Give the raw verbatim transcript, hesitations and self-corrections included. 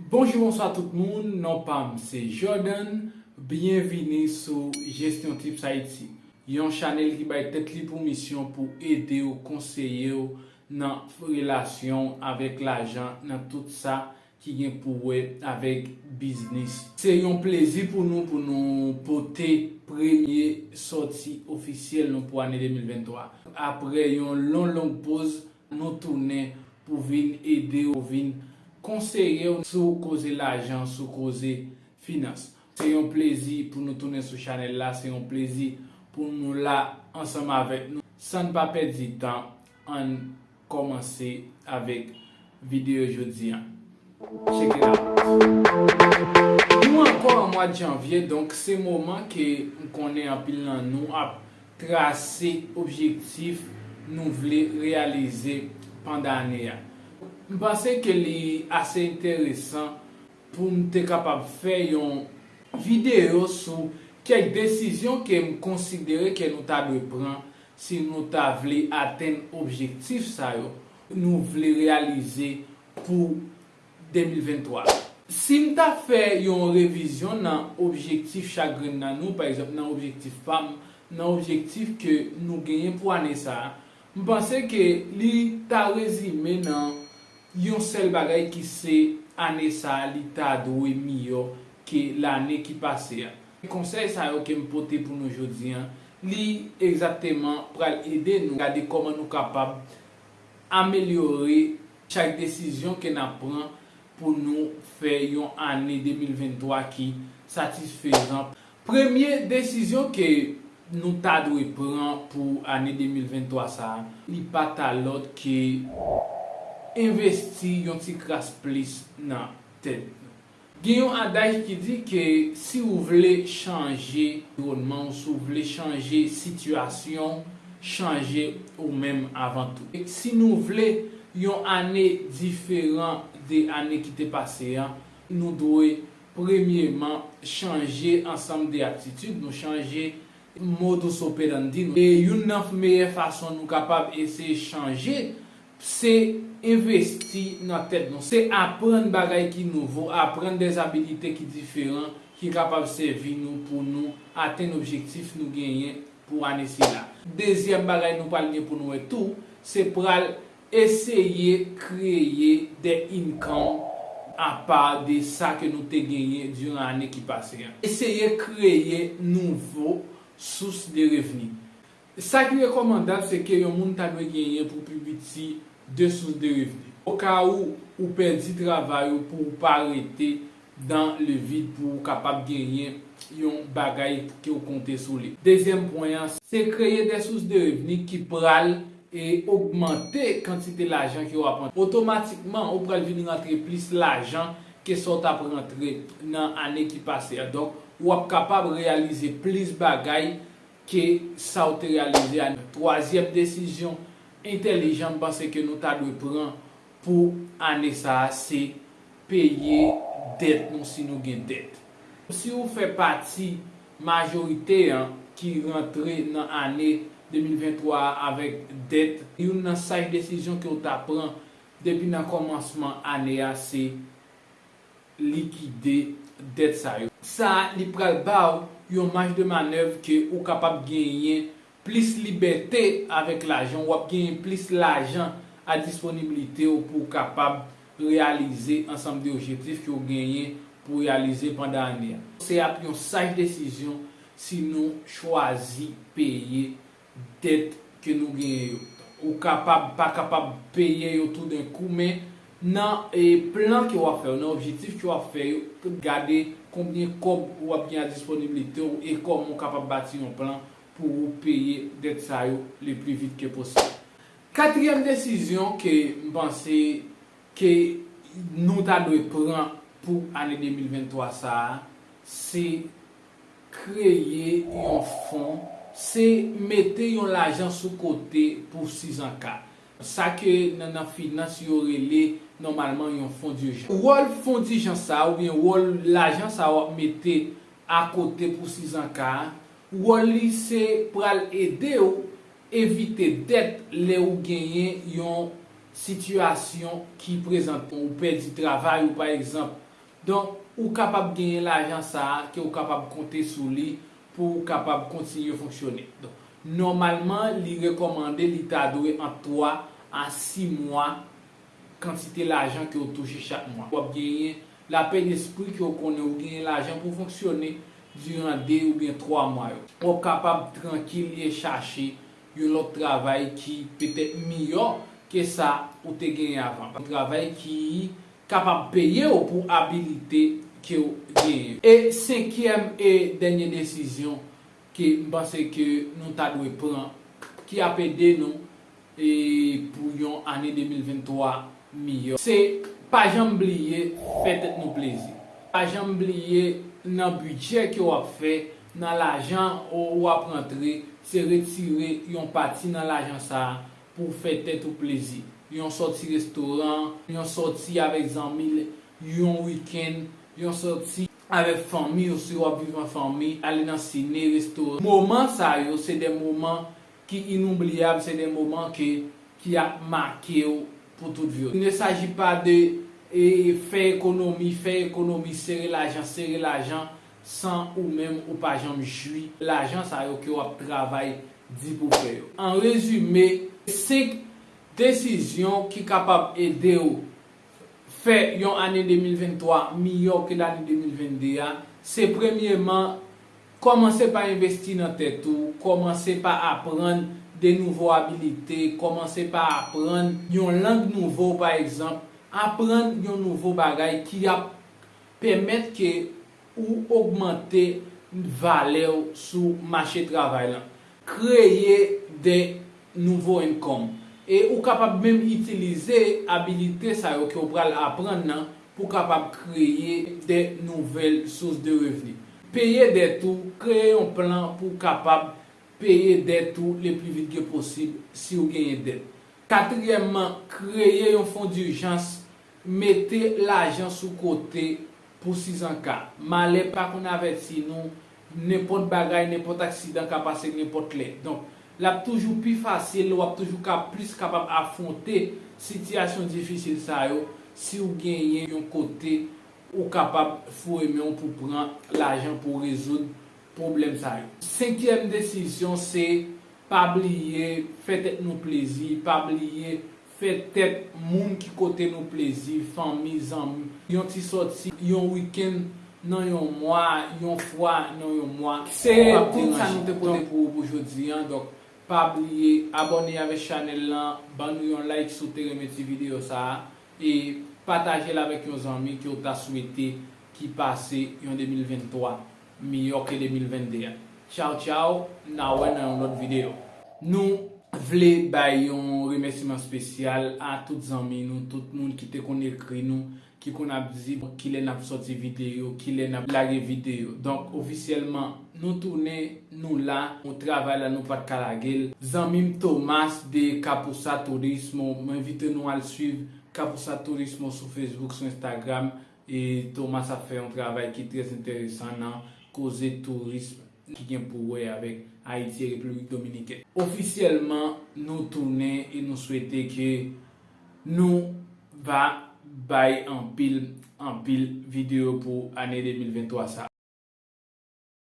Bonjou, bonswa tout moun, non pa m se Jordan, byenvini sou Gestion Tips Haïti, yon chanèl ki bay tèt li pou misyon pou ede w, konseye w nan relasyon w avèk lajan, nan tout sa ki gen pou wè avèk biznis. Se yon plezi pou nou, pou nou pote premye sòti ofisyèl nou pou ane de mil venntwa. Apre yon long, long poz, nou tounen pou vin ede w, vin konseye w sou koze lajan, sou koze finans. Se yon plezi pou nou tounen sou chanèl la, se yon plezi pou nou la ansanm avèk nou. San n pa pèdi tan, ann kòmanse avèk videyo jodi a. Check it out. Nou ankò an mwa janvye, donk se moman ke m konnen anpil nan nou ap trase objektif nou vle reyalize pandan ane a. M panse ke li ase enteresan pou m te kapab fè yon videyo sou kèk desizyon ke m konsidere ke nou ta dwe pran si nou ta vle atenn objektif sa yo nou vle reyalize pou de mil venntwa. Si m ta fè yon revizyon nan objektif chak grenn nan nou, pa egzanp, nan objektif pa m, nan objektif ke nou genyen pou ane sa a, m panse ke li ta rezime nan yon sèl bagay ki se ane sa a li ta dwe miyò ke lane ki pase a. Konsèy sa yo ke m pote pou nou jodi a, li egzakteman pral ede nou gade kòman nou kapab amelyore chak desizyon ke n ap pran pou nou fè yon ane de mil venntwa ki satisfezan. Premye desizyon ke nou ta dwe pran pou ane de mil venntwa sa a, li pa ta lòt ke envesti yon ti kras plis nan tèt nou. Gen yon adaj ki di ke si w vle chanje anviwònman w, si w vle chanje sitiyasyon w, chanje ou menm avan tou. E si nou vle yon ane diferan de ane ki te pase a, nou dwe premyeman chanje ansanm de atitid nou, chanje modus operandi nou. E youn nan meyè fason nou kapab eseye chanje, se envesti nan tèt nou, se aprann bagay ki nouvo, aprann de abilite ki diferan ki kapab sèvi nou pou nou atenn objektif nou genyen pou ane sila. Dezyèm bagay nou pral gen pou nou wè tou, se pral eseye kreye de income apa de sa ke nou te genyen diran ane ki pase a. Eseye kreye nouvo sous de revni. Sa ki rekòmandab, se ke yon moun ta dwe genyen pou pi piti de sous de revni. Oka ou ou pèdi travay ou, pou w pa rete dans le vide, pou w kapab genyen yon bagay ke w konte sou li. Dezyèm pwen an, se kreye de sous de revni ki pral e ogmante kantite lajan ke w ap rantre. Otomatikman, ou pral vin rantre plis lajan ke sa w t ap rantre nan ane ki pase a. Donk, w ap kapab reyalize plis bagay ke sa w te reyalize a. Twazyèm desizyon entèlijan m panse ke nou ta dwe pran pou ane sa a, se peye dèt nou si nou gen dèt. Si w fè pati majorite an ki rantre nan ane de mil venntwa a avèk dèt, youn nan saj desizyon ke w ta pran depi nan kòmansman ane a se likide dèt sa yo. Sa a, li pral ba w yon maj de manèv ke ou kapab genyen plis libète avèk lajan, w ap genyen plis lajan a disponibilite w pou w kapab reyalize ansanm de objektif ke w genyen pou w reyalize pandan ane a. Se ap yon saj desizyon si nou chwazi peye dèt ke nou genyen yo. Ou kapab pa kapab peye yo toudenkou, men nan e plan ke w ap fè yo, nan objektif ke w ap fè yo, gade konbyen kòb w ap gen a disponibilite w e kòman w kapab bati yon plan pou ou peye dèt sa yo le pli vit ke posib. Katriyèm desizyon ke m panse ke nou ta dwe pran pou ane de mil venntwa sa a, se kreye yon fon, se mete yon lajan sou kote pou sizanka. Sa ke nan, nan finans yo rele nòmalman yon fon dijans. Wòl fon dijans sa a oubyen wòl lajan sa a w ap mete akote pou sizanka a, wòl li se pral ede w evite dèt lè ou genyen yon sitiyasyon ki prezante w, ou pèdi travay ou, pa egzanp, Donk, ou kapab genyen lajan sa a ke ou kapab konte sou li pou ou kapab kontinye fonksyone. Donk, nòmalman, li rekòmande li ta dwe ant twa a sis mwa kantite lajan ke w touche chak mwa. W ap genyen lapè despri ke w konnen ou genyen lajan pou fonksyone diran de oubyen twa mwa yo. W ap kapab trankil e chache yon lòt travay ki petèt miyò ke sa ou te genyen avan. Yon travay ki kapab peye w pou abilite ke w genyen. E senkyèm e dènye desizyon ke m panse ke nou ta dwe pran, ki ap ede nou e pou yon ane de mil venntwa miyò. Se pa janm bliye fè tèt nou plezi. Pa janm bliye nan bidjè ke w ap fè, nan lajan w ap rantre, se retire yon pati nan lajan sa a pou w fè tèt ou plezi. Yon sòti restoran, yon sòti avèk zanmi, yon wikenn, yon sòti avèk fanmi w si w ap viv an fanmi, ale nan sine, restoran. Moman sa yo se de moman ki inoubliyab, se de moman ke, ki ap make w pou tout vi w. Il ne s'agit pas de e, fè ekonomi, fè ekonomi, sere lajan, sere lajan, san ou menm ou pa janm jwi lajan sa yo ke w ap travay di pou fè yo. An rezime, senk desizyon ki kapab ede w fè yon ane de mil venntwa miyò ke lane de mil vennde a, se premyeman, kòmanse pa envesti nan tèt ou, kòmanse pa aprann de nouvo abilite, kòmanse pa aprann yon lang nouvo, pa egzanp, aprann yon nouvo bagay ki ap pèmèt ke ou ogmante valè w sou mache travay lan. Kreye de nouvo income. E ou kapab menm itilize abilite sa yo ke w pral aprann nan pou w kapab kreye de nouvèl sous de revni. Peye dèt ou, kreye yon plan pou w kapab peye dèt ou le pli vit ke posib si w genyen dèt. Katriyèmman, kreye yon fon dijans, mete lajan sou kote pou sizanka. Malè pa konn avèti nou, nenpòt bagay, nenpòt aksidan ka pase nenpòt lè. Donk, l ap toujou pi fasil, w ap toujou ka plis kapab afwonte sitiyasyon difisil sa yo si w genyen yon kote ou kapab foure men w pou pran lajan pou rezoud pwoblèm sa yo. Senkyèm desizyon se pa bliye fè tèt nou plezi, pa bliye fè tèt moun ki kote nou plezi, fanmi, zanmi, yon ti sòti, yon wikenn nan yon mwa, yon fwa nan yon mwa. Se tout sa nou te pote pou ou pou jodi a. Donk, pa bliye abòne avèk chanèl lan, ban nou yon like si w te renmen ti videyo sa a, e pataje l avèk yon zanmi ke w ta swete ki pase yon de mil venntwa miyò ke de mil vennde a. Tchaw, tchaw, n a wè nan yon lòt videyo. Nou vle bay yon remèsiman espesyal a tout zanmi nou, tout moun ki te konn ekri nou, ki konn ap di kilè n ap sòti videyo, kilè n ap lage videyo. Donk, ofisyèlman, nou tounen, nou la, nou travay la, nou pa t ka lage l. Zanmi m Thomas de Kapusa Turismo, mwen envite nou al swiv Kapusa Turismo sou Facebook, sou Instagram. E Thomas ap fè yon travay ki trè enteresan nan koze tourism ki gen pou wè avèk Ayiti e Repiblik Dominikèn. Ofisyèlman, nou tounen e nou swete ke nou va bay anpil, anpil videyo pou ane de mil venntwa sa.